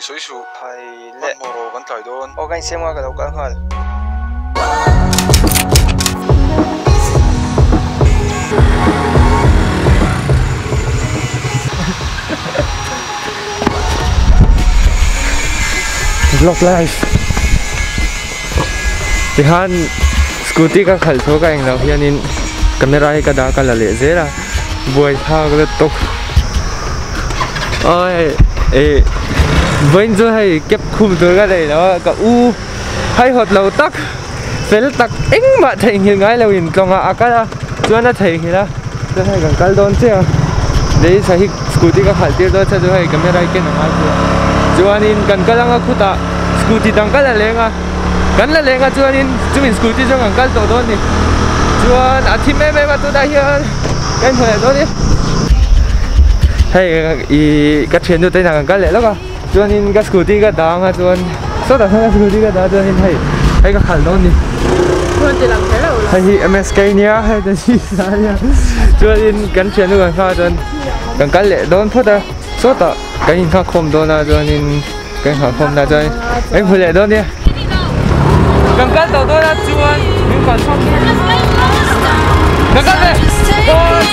tih sawi suh. Hai le. Hmanhmawh rawh kan tlai dawn. Aw ka insiam nga ka lo kal nghal. Vlog live. Tihan scooty ka khalh tho ka englo hianin camera hi ka dah ka la leh zel a buai thlak lutuk oi eh vawiin chu hei cab khum tur ka nei lo a ka u haihawt lo tak fel tak engmah theihnghilh ngai lo in tlawng ah a kal a chuan a theihnghilh a chuan hei kan kal dawn chiah a lei sa hi scooty ka khalh tir dawn chiah chu hei camera hi ken a ngai sia chuanin kan kal anga khutah scooty dang ka la leng a kan la leng a chuanin chumi scooty chuan kan kal tawh dawn a ni chuan a thim em em a tunah hian ka inhmu leh dawn a ni hei ih ka thiannu te inah kan kal leh lawk a. Chuanin ka scooty ka dah anga chuan sawtah sawn ka scooty ka dah chuanin hei hei ka khalh dawn ni. Hei hi MSK nia hei te hi sa nia chuanin kan thiannu kan nghak chuan kan kal leh dawn phawt a sawtah kan innghak khawm dawn a chuanin kan innghah khawm na chuan kan inhmu leh dawn nia. Kan kal tawh dawn a chuan min kal chhuak kan kal ve dawn.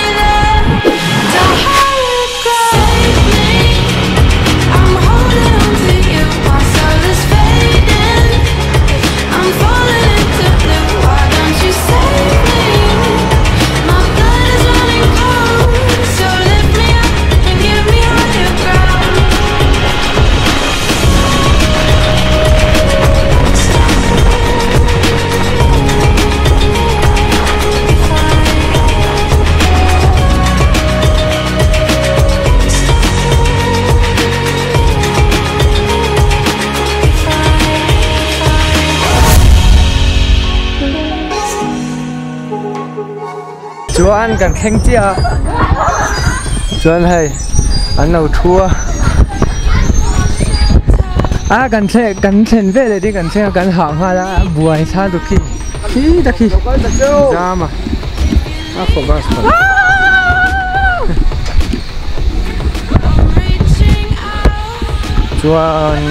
Chuan kan thleng chiah a chuan hei an lo thu a a kan thleng kan thlen veleh te kan thleng a kan hah nghal a buai thla duk hi khi tak hi zam a. Chuan